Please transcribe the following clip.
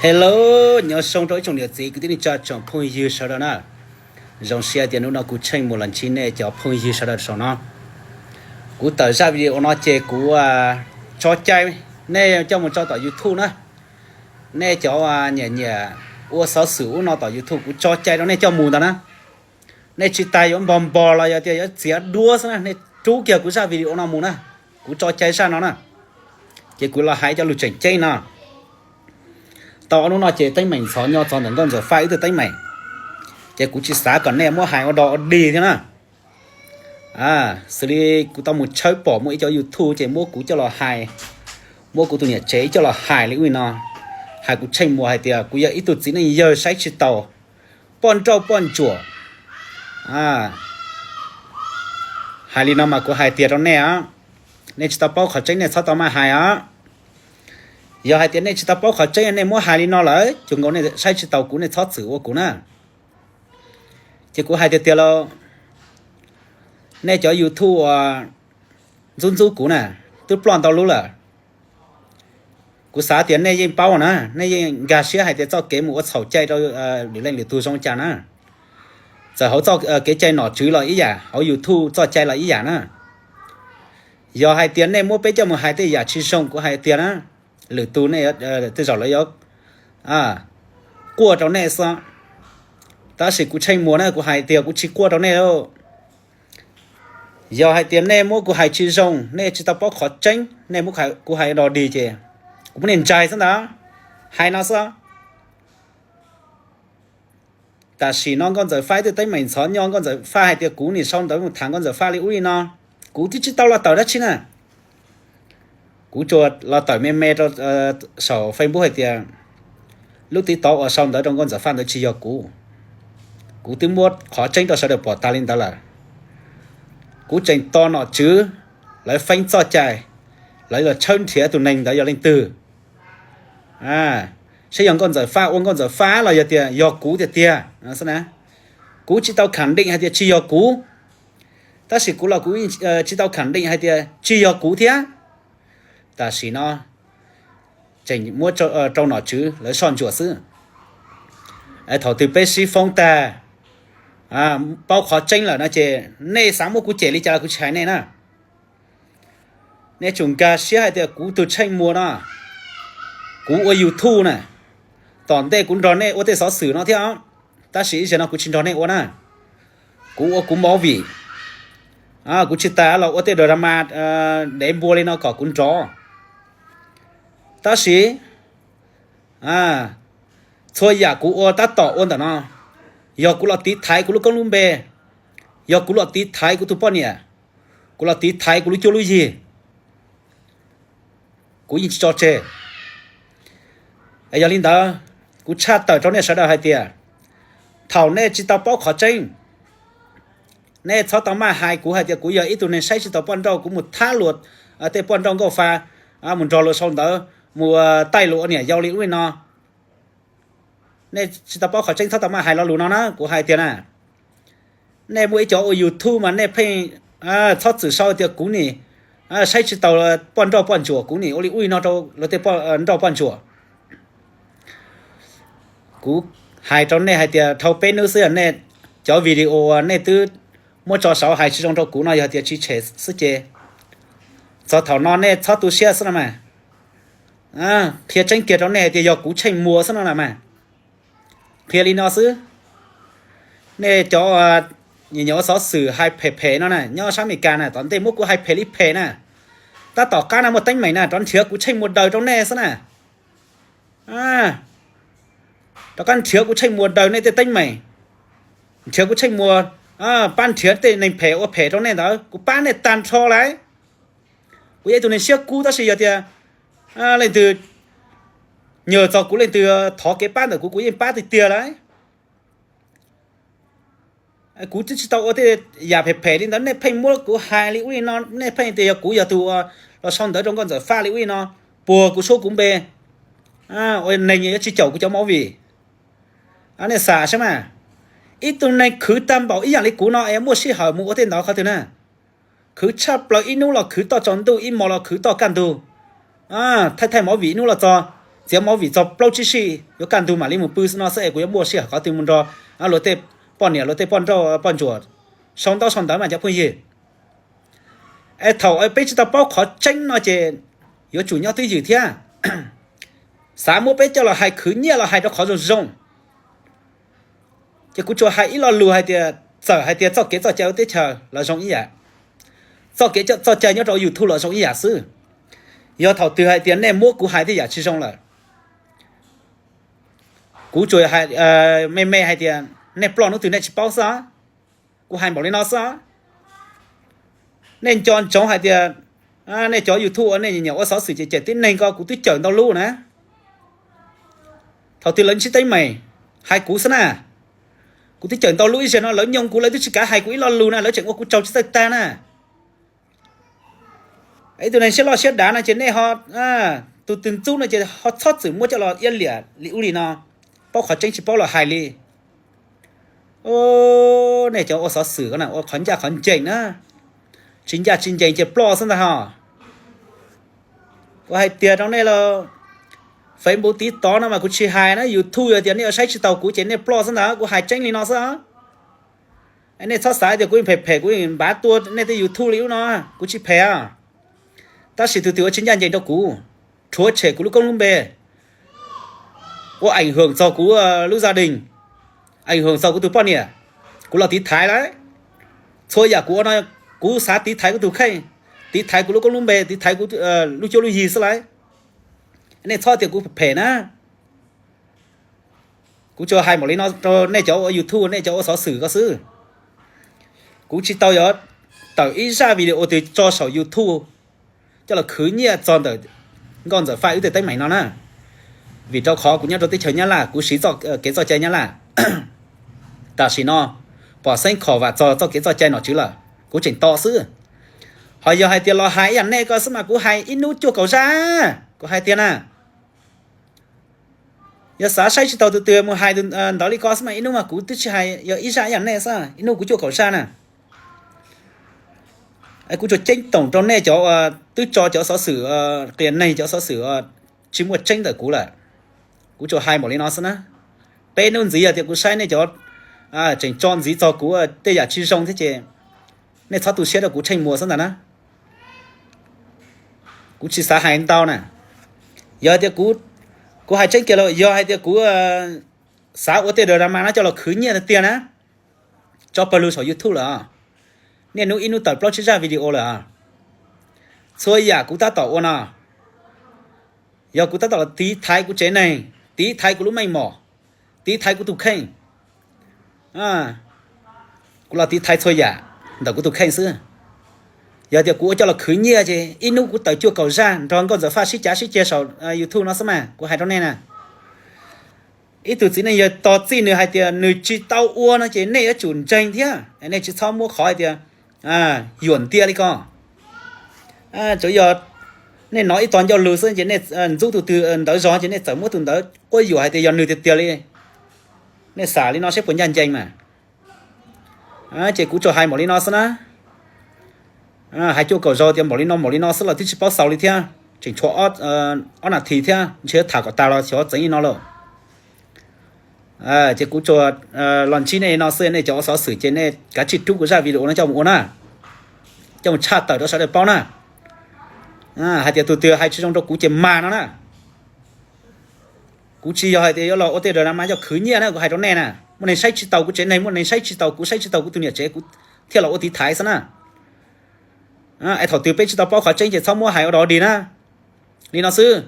Hello, nyob zoo rau ib tsoom niam txiv kwv tij neej tsa tsoom phooj ywg sawv daws na. Zoo siab tias hnub no kuv Tsheej Muas los ntsib nej cov phooj ywg sawv daws saum no. Kuv tawm zaj video no ces kuv tso cai nej coj mus tso tom YouTube na. Nej cov nyiam nyiam ua xov xwm ub no tom YouTube kuv tso cai rau nej coj mus ntag na. Nej tsis tas yuav npog npog los yog tias yuav txiav duab xwb na, nej rub kiag kuv zaj video no mus na. Kuv tso cai zaj no na, ces kuv los hais cov lus tseem ceeb no. Tau ob hnub no ces teeb meem ntxhov nyo txog ntawm Nkauj Ntxawm Faj ib tug teeb meem, ces kuv tsis xav kom nej muab hais ua dog ua dig thiab na. Xws li kuv tau mus tshawb pom muaj ib cov YouTube ces muab kuv coj los hais, muab kuv tus niam tsev coj los hais li ub li no, hais kuv Tsheej Muas hais tias kuv yog ib tug txiv neej yawg saib tsis taus poj nrauj poj ntsuam. Hais li no mas kuv hais tias rau nej os, nej tsis tau paub qhov tseeb nej txhob tau maj hais os. Yog hais tias nej tsis tau paub qhov tseeb nej muab hais li no lawm, cuag nkaus nej saib tsis taus kuv, nej txhob txwm ua kuv na. Ces kuv hais tiag tiag lauj, nej cov YouTube uas ntxub ntxub kuv na, twb ploj ntau lub lawm. Kuv xav tias nej yeej paub na, nej yeej nkag siab hais tias txoj kev mus ua txhaum cai rau lwm leej lwm tug zoo cas na. Txawm hauv txoj kev cai nom tswv los ib yam, hauv YouTube txoj cai los ib yam na. Yog hais tias nej muab peb coj mus hais tej yam tsis zoo kuv hais tiag na, lwm tus nej tej zaum lawv yuav quaj rau nej xwb. Tab sis kuv Tsheej Muas na kuv hais tias kuv tsis quaj rau nej lauj. Yog hais tias nej muab kuv hais tsis zoo, nej tsis tau paub qhov tseeb, nej muab kuv hais dog dig ces kuv muab nej ntsais xwb ntag. Hais no xwb. Tam sim no Nkauj Ntxawm Faj ib tug teeb meem ntxhov nyo, Nkauj Ntxawm Faj hais tias kuv nim sau ntawv mus tham Nkauj Ntxawm Faj li ub li no. Kuv twb tsis tau los tawm dab tsi na. Kuv tsuas los tawm me me rau saum Facebook hais tias lub TikTok uas sau ntawv rau Nkauj Ntxawm Faj ntawd tsis yog kuv. Kuv twb muab qhov tseeb rau sawv daws pom tas li ntawd lawm. Kuv tseem tos nom tswv lawv feeb txoj cai, lawv los tshawb nrhiav tus neeg ntawd yog leej twg. Saib yog Nkauj Ntxawm Faj ua Nkauj Ntxawm Faj los yog tias yog kuv tiag tiag xwb na. Kuv tsis tau khẳng định hais tias tsis yog kuv, tab sis kuv los kuv tsis tau khẳng định hais tias tsis yog kuv thiab. Tam sim no tseem muab rau nom tswv lawv soj ntsuam xwb. Thaum twg peb sib foob tag, paub qhov tseeb lawm no ces nej xav muab kuv cem li cas los kuv tsis hais nej na. Nej tsum nkag siab hais tias kuv tus Tsheej Muas no, kuv ua YouTube na, tom ntej kuv nrog nej ua tej xov xwm no thiab, tab sis ib zaug no kuv tsis nrog nej ua na. Kuv ua kuv movie, kuv tsis tas los ua tej drama dev npua li no kom kuv nrov. Tab sis txhua yam kuv ua tab tom ua ntawm no, yog kuv los tiv thaiv kuv lub koob lub npe, yog kuv los tiv thaiv kuv tus poj niam, kuv los tiv thaiv kuv lub cuab lub yig, kuv yeej tsis tso tseg. Yog li ntawd, kuv tshaj tawm rau nej sawv daws hais tias thaum nej tsis tau paub qhov tseeb, nej txhob tau maj hais kuv hais tias kuv yog ib tug neeg saib tsis taus poj nrauj, kuv mus thab luag tej poj nrauj nkauj fa, mus nrog luag sau ntawv, mus taij luag ua niam yau li ub li no. Nej tsis tau paub qhov tseeb txhob tau maj hais lo lus no na, kuv hais tias na, nej muaj ib cov ua YouTube mas nej pheej txhob txwm sau tias kuv nim saib tsis taus poj nrauj poj ntsuam, kuv nim ua li ub li no rau luag tej poj nrauj poj ntsuam. Kuv hais rau nej hais tias dhau peb hnub xwb nej cov video uas nej twb muab tso saud hais tsis zoo rau kuv no yog tias tsis tshem xwb ces txog thaum no nej txhob tu siab xwb no mas. Qhia tseeb kiag rau nej hais tias yog kuv Tsheej Muas xwb no na mas. Qhia li no xwb. Nej cov nyiam ua xov xwm hais phem phem no na, nyob sab Amelikas na, tom ntej muab kuv hais phem li phem na, tab tom qab no muaj teeb meem na rov nrhiav kuv Tsheej Muas daws rau nej xwb na. Rov qab nrhiav kuv Tsheej Muas daws nej tej teeb meem, nrhiav kuv Tsheej Muas pab nrhiav tej neeg phem ua phem rau nej ntawd, kuv pab nej tag nrho lawm. Kuv yog ib tug neeg siab kub tab sis yog tias leej twg nyuag txog kuv, leej twg thov kev pab ntawm kuv, kuv yeej pab tiag tiag lawm. Kuv twb tsis tau ua tej yam phem phem li ntawd, nej pheej muab kuv hais li ub li no, nej pheej tias yog kuv yog tus los sau ntawv rau Nkauj Ntxawm Faj li ub li no, puag kuv suab kuv npe, ua neeg yuav tsis caum kuv cov movie. Nej xav saib mas, ib tug neeg khwv tag npaum ib yam li kuv no es muaj sij hawm mus ua tej ntawd qhov twg na? Khwv tshaj plaws, ib hnub los khwv toj tsaus ntuj, ib hmos los khwv toj kaj ntug, thaij thaij movie ib hnub los txog txiav movie txog plaub tsib sij yuav kaj ntug mam li mus pw xwb no xwb es kuv yuav muaj sij hawm qhov twg mus nrog luag tej poj niam, luag tej poj nrauj poj ntsuam sau ntaub sau ntawv mas cov phooj ywg. Es thaum peb tsis tau paub qhov tseeb no ces yuav tsum nyob twj ywm thiab. Xav muab peb coj los hais khwv nyiaj los hais rau qhov zoo zoo. Ces kuv tsuas hais ib lo lus hais tias txawm hais tias txoj kev txoj cai ua teb chaws los zoo ib yam, txoj kev txoj cai nyob rau YouTube los zoo ib yam xwb. Yog thaum twg hais tias nej muab kuv hais tej yam tsis zoo lawm, kuv tsuas me me hais tias nej ploj hnub twg nej tsis paub xwb. Kuv hais npaum li no xwb. Nej nco ntsoov hais tias nej cov YouTube uas nej nyiam ua xov xwm ces cem tib neeg ko kuv twb cawm ntau lub na. Thaum twg lawv ntsib teeb meem hais kuv xwb na. Kuv twb cawm ntau lub ib zaug no lawv nyoog kuv lawv twb tsis kav hais kuv ib lo lus na, lawv tseem ua kuv tsaug tsis txawj tag na. Ib tug neeg siab loj siab dav no ces nej ho, tus twg ntxub no ces ho txhob txwm muab coj los iab liam li ub li no, paub qhov tseeb tsis paub los hais li. Nej cov ua xov xwm ko na ua qhov ncaj qhov ncees na, tsis ncaj tsis ncees ces ploj xwb ntag ho. Kuv hais tiag rau nej los, Facebook TikTok no mas kuv tsis hais na, YouTube yog tias nej yuav saib tsis taus kuv ces nej ploj xwb ntag, kuv hais tseeb li no xwb. Nej txhob xav tias kuv phem phem kuv npav tua nej tej YouTube li ub no, kuv tsis phem. Tab sis tus twg ua tsis ncaj ncees rau kuv, rhuav tshem kuv lub koob lub npe, ua ảnh hưởng txog kuv lub gia đình, ảnh hưởng txog kuv tus poj niam, kuv los tiv thaiv lawm. Txhua yam kuv ua no, kuv xav tiv thaiv kuv tus kheej, tiv thaiv kuv lub koob lub npe, tiv thaiv kuv lub cuab lub yig xwb lawm. Nej txhob tias kuv phem na. Kuv tsuas hais npaum li no rau nej cov ua YouTube, nej cov ua xov xwm ko xwb. Kuv tsis tau yuav tawm ib zaj video twg tso saum YouTube coj los khwv nyiaj txog ntawm Nkauj Ntxawm Faj wb tej teeb meem no na. Vim rau qhov kuv nyob rau teb chaws Nyab Laj, kuv siv kev txoj cai Nyab Laj. Tam sim no pom xeeb khom vam txog txoj kev txoj cai nom tswv lawm, kuv tseem tos xwb. Ho yog hais tias los hais ib yam nej ko xwb mas kuv hais ib hnub cuaj kaum zaj, kuv hais tiag na. Yog xav saib tsis taus tus twg mus hais ntawd li ko xwb mas ib hnub mas kuv twb tsis hais, yog ib zaj ib yam nej xwb ib hnub kuv cuaj kaum zaj na. Kuv tsuas ceeb toom rau nej cov twb tso cov xov xwm qias neeg, cov xov xwm tsis muaj tseeb ntawm kuv lawm. Kuv tsuas hais npaum li no xwb na. Peb hnub ntxiv yog tias kuv saib nej cov tseem tso ntxiv txog kuv tej yam tsis zoo thiab ces nej txhob tu siab rau kuv Tsheej Muas xwb ntag na. Kuv tsis xav hais ntau na. Yog hais tias kuv hais tseeb kiag los yog hais tias kuv xav ua tej drama no coj los khwv nyiaj tiag tiag na, tso pawg lug saum YouTube lawm. Niaj hnub ib hnub tawm plaub tsib zaj video lawm. Txhua yam kuv tab tom ua no, yog kuv tab tom tiv thaiv kuv tsev neeg, tiv thaiv kuv lub meej mom, tiv thaiv kuv tus kheej. Kuv los tiv thaiv txhua yam ntawm kuv tus kheej xwb. Yog tias kuv ua coj los khwv nyiaj ces ib hnub kuv tawm cuaj kaum zaj nrog Nkauj Ntxawm Faj sib cav sib ceg saum YouTube no xwb mas kuv hais rau nej na. Ib tug txiv neej yawg tog txij nws hais tias nws tsis tau ua no ces nej yuav tsum ntseeg thiab, nej tsis txhob muab qhov hais tias yuam ntiag li ko. Tsuav yog nej hnov ib tog ncauj lus xwb ces nej ntxub tus twg ntawd zog ces nej txawm muab tus ntawd quab yuam hais tias yog nws tiag tiag li. Nej xam li no seb puas ncaj ncees mas. Ces kuv tsuas hais npaum li no xwb na. Hais cuaj kaum zaus tias npaum li no npaum li no xwb los twb tsis paub xaus li thiab, tseem tshuav ob nas this thiab, ntshe tham kom tas los xyov txeev li no lawm. Ces kuv tsuas los ntsib nej no xwb, nej cov ua xov xwm ces nej kav tsij rub kuv zaj video no coj mus ua na, coj mus tshaj tawm rau sawv daws paub na. Hais tias tus twg hais tsis zoo rau kuv ces mag no na. Kuv tsis yog hais tias yuav los ua tej drama coj khwv nyiaj na, kuv hais rau nej na, muaj neeg saib tsis taus kuv tsev neeg, muaj neeg saib tsis taus kuv, saib tsis taus kuv tus niam tsev kuv thiaj los ua tiv thaiv xwb na. Es thaum twg peb tsis tau paub qhov tseeb ces txhob muab hais ua dog dig na. Li no xwb.